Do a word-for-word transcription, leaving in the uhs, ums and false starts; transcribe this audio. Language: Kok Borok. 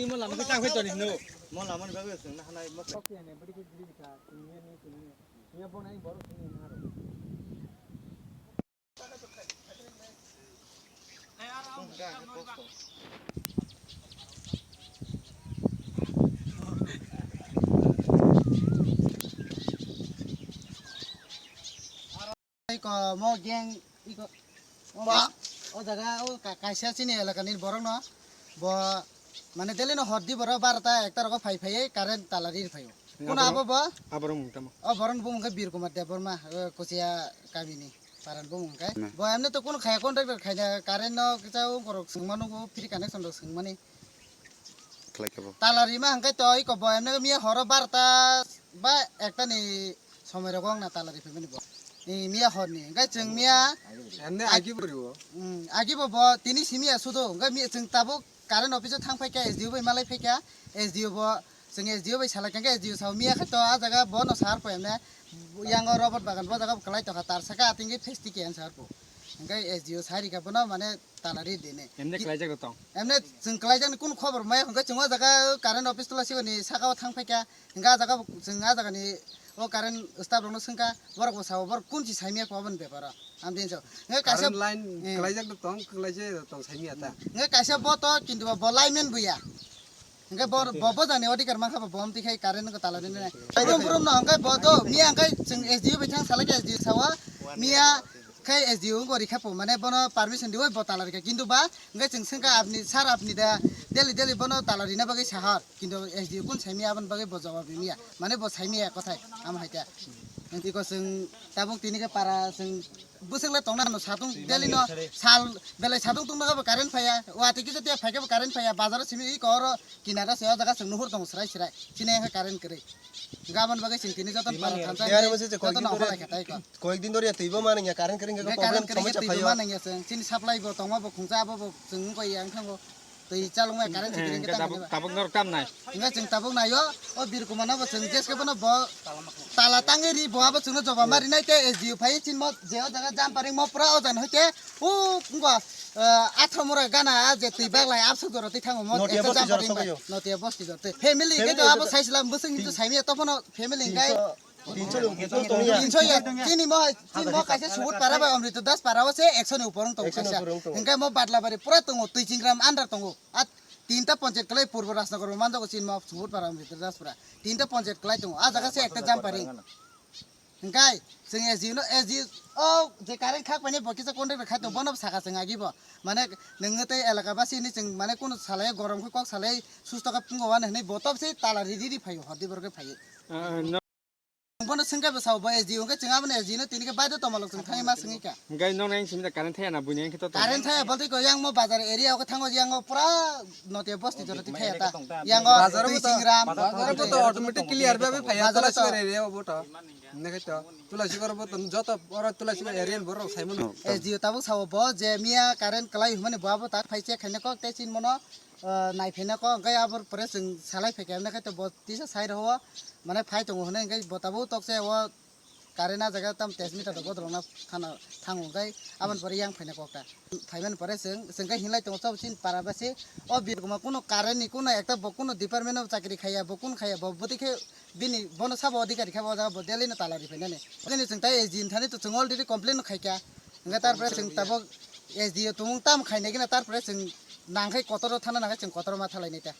Imo lama khe chang phai toni hino. Iko mo gang iko. O jaga o kaisa chini elaka ni borok no bo mane daily no hor di borok barota ekta rogo phai phai current tala ri phaio. Kono abo bo? Aborok mung tamo? O borok bo mung khe Bir Kumar Debbarma, kuchia kami ni paran bo mung khe. Bo emne to kono khaya contractor khaina current no kisa o borok swngmano bo free connection rok swngmani. Khlai khe bo. Tala rima hwnkhe to iko bo emne miya horo barota ba ekta ni somoi rogo wngna tala ri phaimani bo. Miya horni hwnkhe chwng miya. Emne agi bo riwo. Agi bo bo tini simi ya sudo hwnkhe chwng tabuk current office o thang phaikha S D O bai malai phaikha. S D O bo chwng S D O bai salai kha hwnkhe S D O sao miya khe to a jaga bo no sar po emne. Yango Robert Bagan bo jaga bo kwlai tokha tar saka atingwi festi khe answer po. Hwnkhe S D O sai rikha bono mane tala ri dene. Emne kwlaijak tong. Emne chwng kwlaijak ni kunu khobor maya hwnkhe chwng o jaga current office tula sigoni saka o thang phaikha. Hwnkhe a jaga bo chwng a jaga ni o current staff rok no swngkha borok bo sao borok kunchi saimya ko aboni beparo. Amtwi hinso. Hwnkhe kaisa current line kwlaijak tong kwlaijak tong saimya ta. Hwnkhe kaisa bo to kintu bo lineman buya. Hwnkhe bo bo bo jani odikar mankha bo bom tikhai current ko tala ri nai. Brum brum no hwnkhe bo to miya hwnkhe chwng S D O bai thang salai khe S D O sao miya. Khai S D O wngkha rikha po mane bono permission diwi bo tala rikha kintu ba hwnkhe chwng swngkha apni sir apni da daily daily bono tala rina bagwi sahar kintu S D O kun saimya aboni bagwi bo jawab rimiya mane bo saimya kothai amo haikha. Tiko chwng tabuk tini khe para chwng bwswk le tongna no satung daily no sal belai satung tungna khe bo current phaiya watwi kisa tiya phaikhe bo current phaiya bazar o simi iko oro kinara se o jaga chwng nuhur tongo srai srai chini khe current kwrwi. Gabon bagwi chwng tini joto para thansa joto no hokor lai kha tai ko. Koyekdin dhoriya twibo manwngya, current kwrwngya problem somosya phaio. Manwngya chwng chini supply bo tongma bo khungsa abo bo chwng wngkha yang thango. Twi chalwngma current kwrwngya tabuk norok tam nai. Hwnkhe chwng tabuk naio o Bir Kumar no bo chwng jeske bono bo tala tangwi ri bo abo chwngno joba mari nai tei S D O phai chinmo je o jaga jump paring mo pura o jani hoite o wngkha athro mora gana je twi baglai absuk jora twi thango mo. Notiya bosti jora sogwi o. Notiya bosti jora twi family hwnkhe abo saislam bwswk hintu saimya tophano family hwnkhe. Tinso ya, chini mo, chini mo kaisa Subut para bai Amrita Das para o se ekso ni upor wng tongo kaisa. Hwnkhe mo Badlabari pura tongo, Twi Chingram under tongo. A tinta ponchayat kwlai Purbo Rajnagar o manjago chini mo Subut para Amrita Das para. Tinta ponchayat kwlai tongo. A jaga se ekta jump paring. Hwnkhe chwng S D O no, S D O o je current khak paine bo kisa contract khai tong bono saka chwng agi bo. Mane nwng tei elaka basi ni chwng mane kunu salai gorom khe kok salai susto khe pungo wani hwnwi bo top se tala riri ri phaio hor di borok khe phaio. Bono swngkhe bwsao bo S D O hwnkhe chwng abono S D O no tini khe baidho tongma lok chwng thangwi ma swngwi kha. Hwnkhe nokni ayang simi da current thaya na buini ayang khe to tong. Current thaya boltei ko yang mo bazar area o khe thango yang o pura note bosti jora ti thaya ta. Yang o bazar bo to, Twisingram. Bazar bo to automatic clear ba phai ya bazar to. Tula sibari area bo to. Hwnkhe to tula sibari bo to joto oro tula sibari area ni borok sai mano. S D O tabuk sao bo je miya current kwlai hwnmani bo abo tak phai che khaina kok tei chin mono. Nai phaina kok hwnkhe abor pore chwng salai phaikha hwnkhe to bo tisa sai rw o. Mane phai tongo hwnwi hwnkhe bo tabuk tokse o current a jaga tam test meter rok bodolna thana thango hwnkhe aboni pore yang phaina kokta. Phaimani pore chwng chwng khe hinlai tongo chobosini para basi o Bir Kumar kuno current ni kuno ekta bo kuno department o chakri khaiya bo kun khaiya bo bwtwi khe bini bono sabo adhikari khe bo jaga bo daily no tala ri phainani. Bini chwng tai S D M thani to chwng already complain no khaikha hwnkhe tarpore chwng tabuk S D O tumung tam khainai gina tarpore chwng nangkhai kotoro thana nangkhai chwng kotoro ma thalai nai ta.